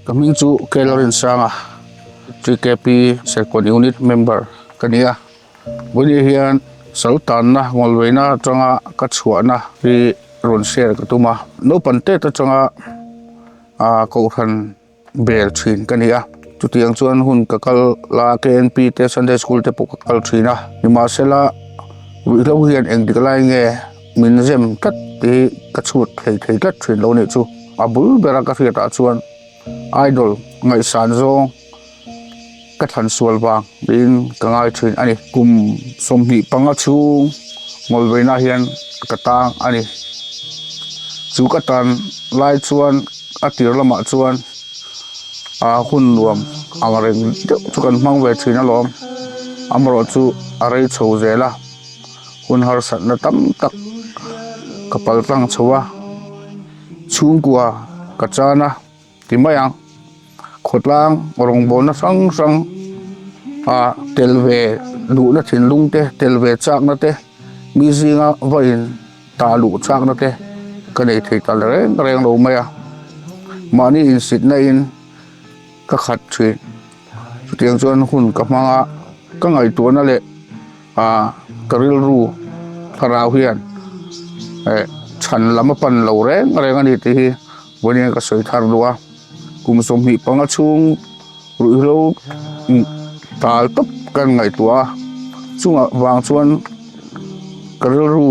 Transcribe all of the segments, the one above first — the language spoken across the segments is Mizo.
Ka hming chu Kelarinsanga, TKP Serkawn Unit member ka ni a. Vawiin hian saltanna ngawlveina atanga ka chhuahna hi rawn share ka tum a. Naupang tet atanga kohhran bel thin ka ni a. Chutiang chuan hun ka kal la KNP te Sunday School te pawh ka kal thin a. Nimahsela ruihhlo hian engtik lai nge min zem tlat tih hi ka chhut thei thei tlat thin lo nih chu. A bul bera ka hriatah chuan idol ngaihsan zawng ka thlan sual vang tiin ka ngai thin a ni. Kum 25 chhung ngawlveina hian ka tang a ni. Chu ka tan lai chuan a tir lamah chuan a hun nuam ang reng deuh chu kan hmang ve thin alawm. Amaherawhchu chu a rei chho zel a, hun harsatna tam tak ka paltlang chho a. Chhungkua ka chan a ti mai ang. Khawtlang rawngbawlna hrang hrang ah tel ve duhna thinlung te, tel ve chakna te, mi zinga va in tah luh chakna te ka nei thei ta reng reng lo mai a. Mahni insitna in ka khat thin. Chutiang chuan hun ka hmang a, ka ngaihtuahna leh Ah ka rilru thlarau hian eh chhan lam a pan lo reng reng a ni tih hi vawiin ka sawi thar duh a, kum 25 chhung ruihhlo tal tawp ka ngaihtuah a, chungah vang chuan ka rilru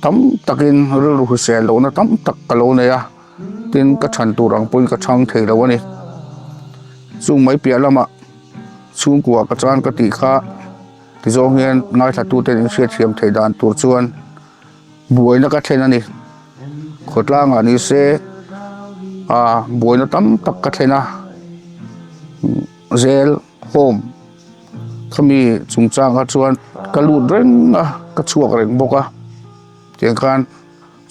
tam takin rilru hrisel lohna tam tak ka lo nei a, tin ka chhan tur ang pawhin ka chhang thei lo a ni, chung mai piah lamah. Chhungkua ka chan ka tih kha tizawng hian ngaithlatuten in hriatthiam theih dan tur chuan buaina ka thlen a ni. Khawtlangah ni se ah buaina tam tak ka thlen a, zel home khami chungchang kha chuan ka lut reng a, ka chhuak reng bawk a tiang khan.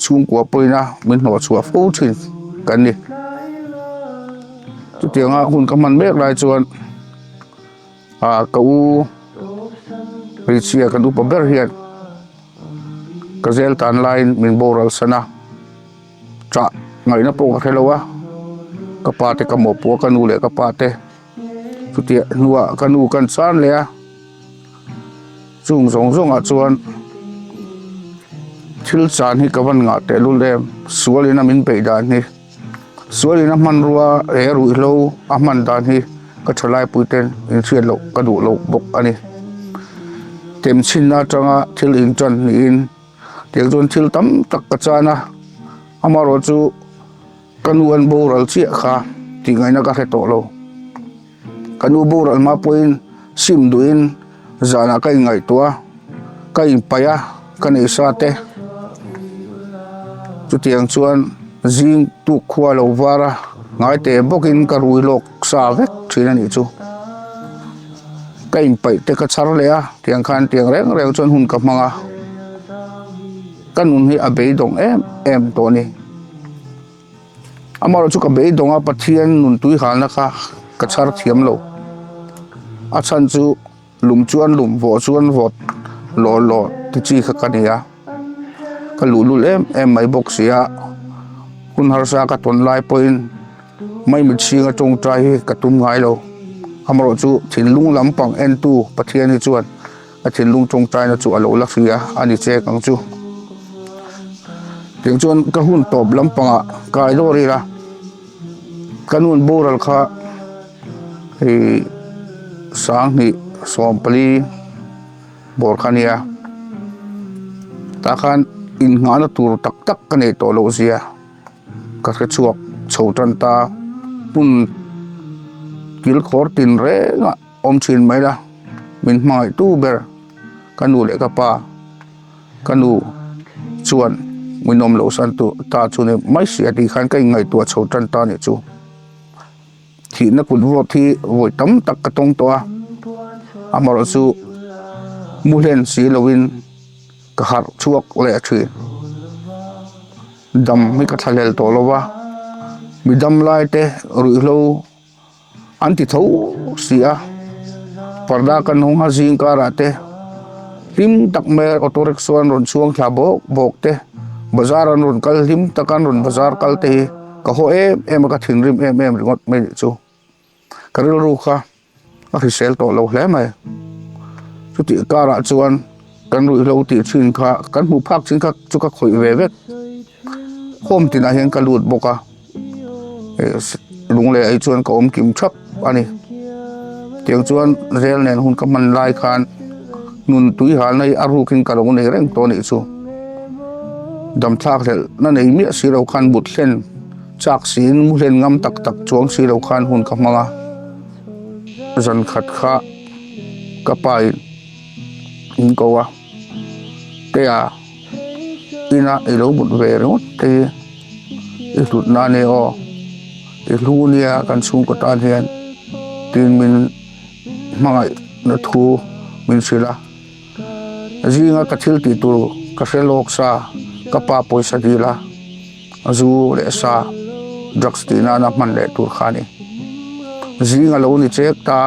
Chhungkua pawhin a min hnawh chhuah fo thin kan ni. Chutianga hun ka hman mek lai chuan ah ka u hmeichhia kan upa ber hian ka zel tan laiin min boral san a, chah ngaihna pawh ka hre lo a, ka pa te ka mawhpawh a ka nu leh ka pa te chutiang hnuah ka nu kan chan leh a. Chung zawng zawngah chuan thil chan hi ka van ngah tehlul em, sualin a min beih dan hi, sualin a hmanrua he ruihhlo a hman dan hi ka thalaipui ten inhriat loh ka duh loh bawk a ni. Temchhinna atanga thil intan niin tiang chuan thil tam tak ka chan a, amaherawhchu ka nu an boral chiah kha tih ngaihna ka hre tawh lo. Ka nu boral hma pawhin sim duhin zanah ka inngaihtuah a, ka inpaih a, ka nei sa te. Chutiang chuan zing tuk khua lo var a, ngai teh bawkin ka rui lawk sa vek thin a nih chu. Ka inpaih te ka chhar leh a, tiang khan tiang reng reng chuan hun ka hmang a, ka nun hi a beidawng em em tawh a ni. Amaherawh chu ka beidawng a, Pathian nun tui halna kha ka chhar thiam lo. A chhan chu lum chuan lum, vawh chuan vawt lawh lawh ti chi kha ka ni a. Ka luhlul em em mai bawk si a, hun harsa ka tawn lai pawhin maimit chhinga tawngtai hi ka tum ngai lo. Amaherawh chu thinlung lampang entu Pathian hi chuan A thinlung tawngtaina chu a lo la hria a ni chek ang chu. Tiang chuan ka hun tawp lampangah kai dawr ila, ka nun boral kha hei 2014 bawr kha nia. Tah khan innghahna tur tak tak ka nei tawh loh zia ka hre chhuak chho tan ta. Hmun kilkhawr tinrengah. Awm thin mai la, min hmangaih tu ber ka nu leh ka pa, ka nu chuan min awm loh san tu ta chu ni mai si a tih khan ka inngaihtuah chho tan ta nih chu. Thihna kut vawt hi vawi tam tak ka tawng tawh a, amaherawh chu mu hlen si loin ka harh chhuak leh thin. Dam hi ka thlahlel tawh lo va, mi dam lai te ruihhlo. An ti tho si a, parda kan hawng a zing karah te hlim tak mai auto rickshaw an rawn chhuang thla bawk bawk te, bazar an rawn kal hlim tak an rawn bazar kal te hi. Ka haw em em a, ka thinrim em em ringawt mai nih chu. Ka rilru kha a hrisel tawh lo hle mai. Chutih karah chuan kan ruihhlo tih thin kha kan hmuh phak chin kha chu ka khawih ve vek. Home tinah hian ka lut bawk a, lungleh ah hi chuan ka awm kim thap a ni. Tiang chuan rel nen hun ka hman lai khan nun tui halna hi a rukin ka lo nei reng tawh a nih chu. Damthlak hlelh na nei miah si lo khan but hlen chak siin mu hlen ngam tak tak chuang si lo khan hun ka hmang a, zan khat kha ka pa in in ko a, Tea ina i lo but ve ringawt te hi i hlut na nia aw, i hlu nia kan chhungkaw tan hian tiin min hmangaih na thu min hrilh a. Zinga ka thil tih tur ka hre lawk sa, ka pa pawisa dil a, zu leh sa drugs tih nana hman leh tur kha a ni. Zinga lo ni chek ta,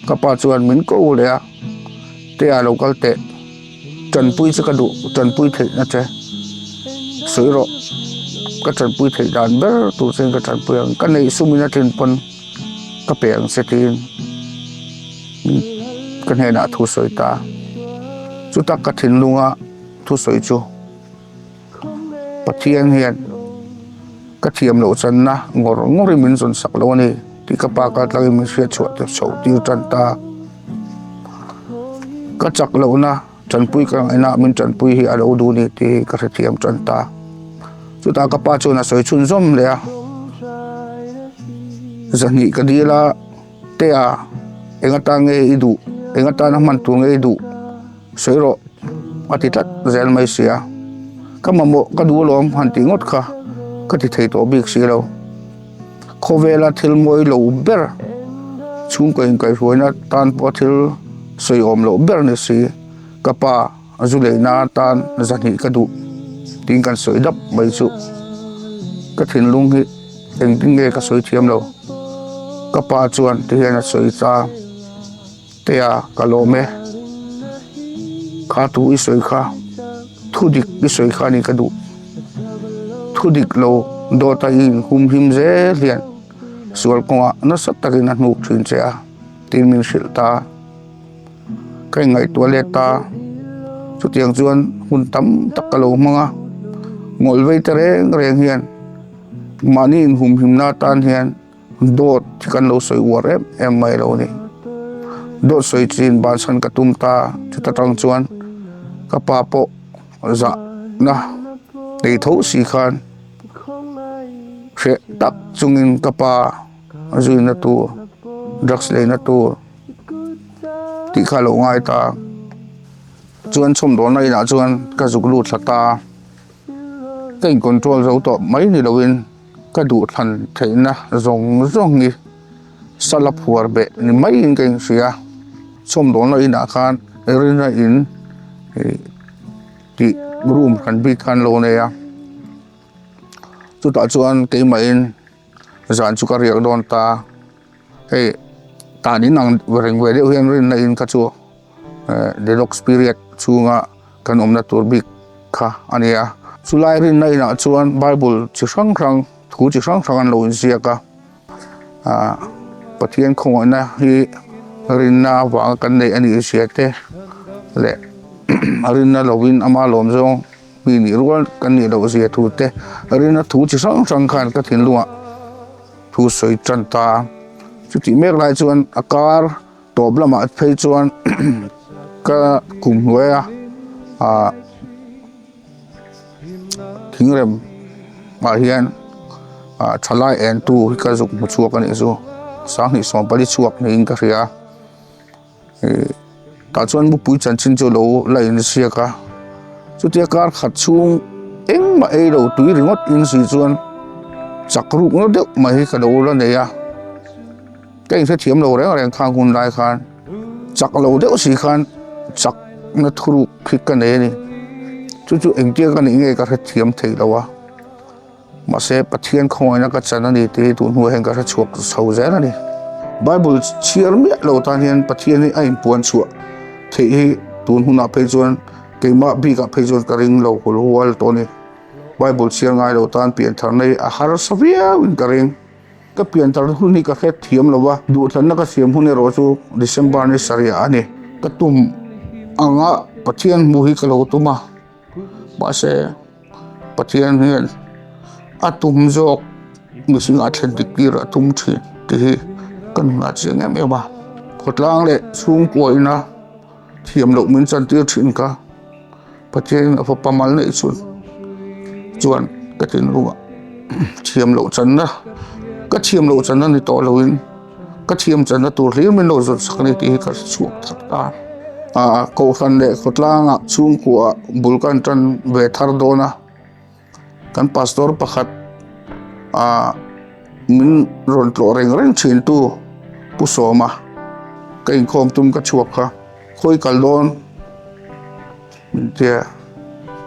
ka pa chuan min ko leh a, Tea lo kal teh, tanpui che ka duh, tanpui theih na che, sawi rawh, ka tanpui theih dan ber tur chuan ka tanpui ang, ka neih sum in a tlin pawn ka pe ang che tiin. Ka hnenah thu sawi ta. Chutak ka thinlunga thu sawi chu Pathian hian ka thiam loh channa ngawr ngawrin min zawn sak lo a ni tih ka pa kal tlangin min hriat chhuah te chhoh tir tan ta. Ka chak lohna tanpui ka ngaihna min tanpui hi a lo duh ni tih hi ka hrethiam tan ta. Chutah ka pa chuan a sawi chhunzawm leh a, Zahnih ka dil a. Tea, eng atan nge i duh? Eng atana hman tur nge i duh? Sawi rawh a ti tlat zel mai si a. Ka mamawh ka duh alawm han tih ngawt kha ka ti thei tawh bik si lo. Khawvela thil mawi lo ber, chhungkaw inkaihhruaina tan pawha thil sawi awm loh ber ni si, ka pa zu leina atan zahnih ka duh tiin kan sawi dap mai chu ka thinlung hi Engtin nge ka sawi thiam lo? Ka pa chuan ti hian a sawi ta, Tea, ka lawm e. Kha thu i sawi kha, thu dik i sawi kha a ni ka duh. Thu dik lo dawta i inhumhim zel hian sual kawngah nasa takin a hnuk thin che a, tiin min hrilh ta. Ka inngaihtuah let ta, chutiang chuan hun tam tak ka lo hmang a, ngawlh vei ta reng reng hian Mahni inhumhimna atan hian dawt hi kan lo sawi uar em em mai lo a ni. Dawt sawi chin bansan ka tum ta, chuta tang chuan ka pa pawh zahna nei tho si khan hreh tak chungin ka pa zuina tur, drugs leina tur tih kha a lo ngai ta. Chuan chhawmdawlna inah chuan ka zuk lut thla ta. Ka in control zo tawh mai ni loin ka duh thlan theihna zawng zawng hi sala phuar beh ni maiin ka inhria. Chhawmdawlna inah khan rina in tih room hran bik khan lo nei a, chutah chuan keimahin zan chu ka riak dawn ta. Hei tan in ang reng ve deuh hian rinna in kha chu detox period chhunga kan awmna tur bik kha a ni a. Chulai rinna inah chuan Bible chi hrang hrang thu chi hrang hrang an lo inziak a, ah Pathian khawngaihna hi rinna avanga kan neih a nih zia te leh rinna lovin ama lawm zawng mi nih rual kan nih loh zia thu te rinna thu chi hrang hrang khan ka thinlungah Thu sawi tan ta a, chutih mek lai chuan a kar tawp lamah phei chuan ka kum hnuai a ah thingrem ah hian ah thalai en tu hi ka zuk hmu chhuak a nih chu sanghnih sawmpali chhuak niin ka hria a. Tah chuan mupui chanchin chu lo la inziak a, chutia kar khat chhung engmah ei lo tui ringawt in si chuan chak ruk na deuh mai hi ka lo la nei a, ka inhrethiam lo reng reng khang hun lai khan chak lo deuh si khan chak na thuruk hi ka nei a ni, chu chu engtia ka nih nge ka hrethiam thei lo a. Mahse, Pathian khawngaihna ka chan a ni tih hi tun hnuah hian ka hre chhuak chho zel a ni. Bible chhiar miah lo tan hian Pathian hi a inpuan chhuah theih hi tun hunah phei chuan keimah bikah phei chuan ka ring lo hul hual tawh a ni. Bible chhiar ngai lo tan piantharna hi a harsa viauin ka ring. Ka pianthar hun hi ka hret thiam lo a, duhthlanna ka siam hun erawh chu December ni sarih a ni. Ka tum anga Pathian hmuh hi ka lo tum a, mahse Pathian hian a tum zawk mihring a thlen dik tir a tum thin tih hi ka nunah chiang em em a. Khawtlang leh chhungkua ina thiam loh min chantir thin kha Pathian a fapa mal neih chhun chuan ka thinlungah thiam loh channa ka thiam loh channa ni tawh loin ka thiam channa tur hlir min lo zawt sak a ni tih hi ka hre chhuak thak ta. Aaa kohhran leh khawtlangah chhungkua bul ka han tan ve thar dawn a, kan pastor pakhat aaa min rawn tlawh reng reng thin tu Pu Sawma ka inkhawm tum ka chhuak kha khawi kal dawn. Min tia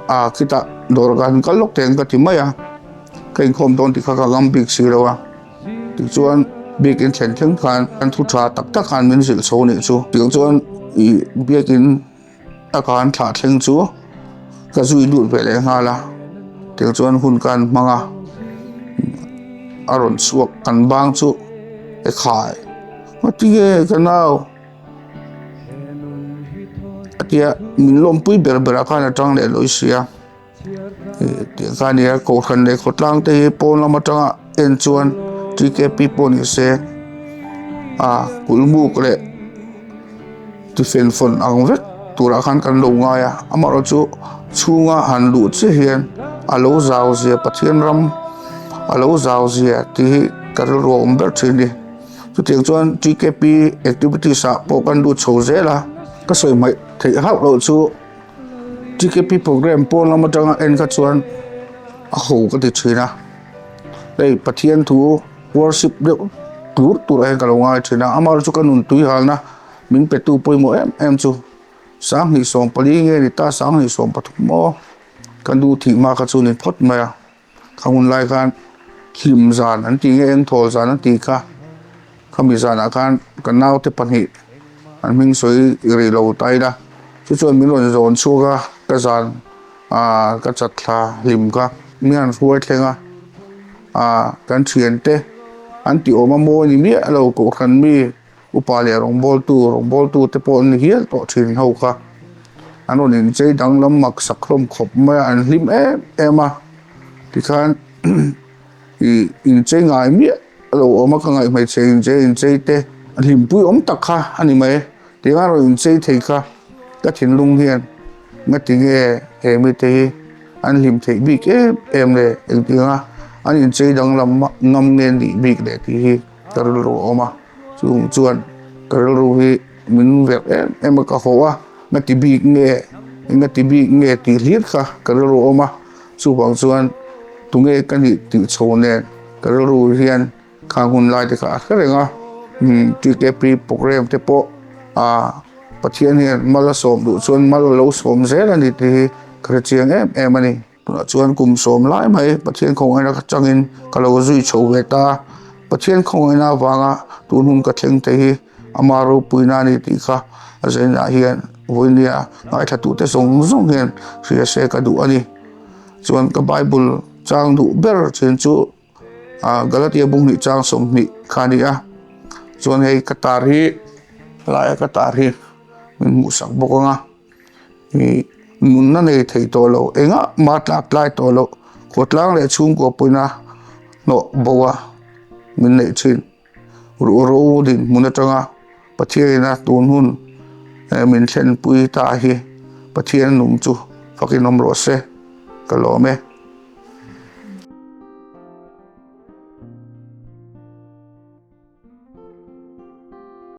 a khitah dawr ka han kal lawk teh ang ka ti mai a, ka inkhawm dawn tih kha ka ngam bik si lo a, tichuan biakin thlen thleng khan an thu tha tak tak khan min zilh chho nih chu, tiang chuan ih biakin a ka han thlah thleng chu ka zui lut ve leh nghal a, tiang chuan hun ka han hmang a, a rawn chhuak kan bang chu e khai ngatinge ka nau. A tia min lawmpui ber berah khan a tang leh lawi si a tih kha a ni a kohhran leh khawtlang te hi pawn lam atanga en chuan T K P pawh ni se a kulhmuk leh tifen fawn ang vek turah khan kan lo ngai a amaherawhchu chhunga han luh chiah hian a lo zau zia Pathian ram a lo zau zia tih hi ka rilru a awm ber thin a ni. Chutiang chuan TKP activities ah pawh kan lut chho zel a, ka sawi hmaih theih hauh loh chu TKP program pawn lam atanga en kha chuan a ho ka ti thin a, hei Pathian thu worship deuh tur tur ah hian ka lo ngai thin a, amaherawhchu ka nun tui halna min pe tu pawimawh em em chu 2014 nge ni ta 2013 maw ka nu thih hma kha chu ni phawt mai a. Kha hun lai khan hlim zan an tih nge eng thawl zan an tih kha khami zanah khan ka naute pahnih an hming sawi rih lo ta ila chu chuan min rawn zawn chhuak a ka zan ah ka chat thla hlim kha mi han hruai thleng a ah kan thiante an tih awm a mawi ni miah lo kohhran mi Upa leh rawngbawltu, rawngbawltu te pawh an ni hial tawh thin ho kha. An rawn inchei danglam mak sak hlawm khawp mai a, an hlim em em a. Tikhan ih inchei ngai miah lo awm a, ka ngaih hmeichhe inchei inchei te hlimpui awm tak kha a ni mai. Tinga rawn inchei thei kha ka thinlung hian ngati nge he mite hi an hlim theih bik em em le engtinga an inchei danglam ngam nge nih bik le tih hi ka rilru a awm a. Chung chuan ka rilru hi min verh em em a, ka haw a, nga ti bik nge, enga ti bik nge tih hlir kha ka rilru a awm a, chuvang chuan tunge ka nih tih chho nen ka rilru hian khang hun lai te kha a hre reng a, umm TKP programme te pawh ah Pathian hian mal a sawm duh chuan mal a lo sawm zel a ni tih hi ka hre chiang em em a ni. Tunah chuan kum sawm lai mai Pathian khawngaihna ka changin ka lo zui chho ve ta. Pathian khawngaihna avanga tun hun ka thleng te hi ama ropuina a ni tih kha a zainah hian vawinia ngaithla tute zawng zawng hian hria se ka duh a ni. Chuan ka Bible chang duh ber thin chu Galatia bung hnih chang 20 kha a ni a. Chuan hei ka tar hi helaia ka tar hi min hmuhsak bawk ang a. Ih nunna nei thei tawh lo engah mah tlak tlai tawh loh khawtlang leh chhungkua pawina hnawh bo a min neih thin ruhro dinhmun atanga Pathianina tun hun min thlenpui ta hi Pathian nung chu fakin awm rawh se ka lawm e.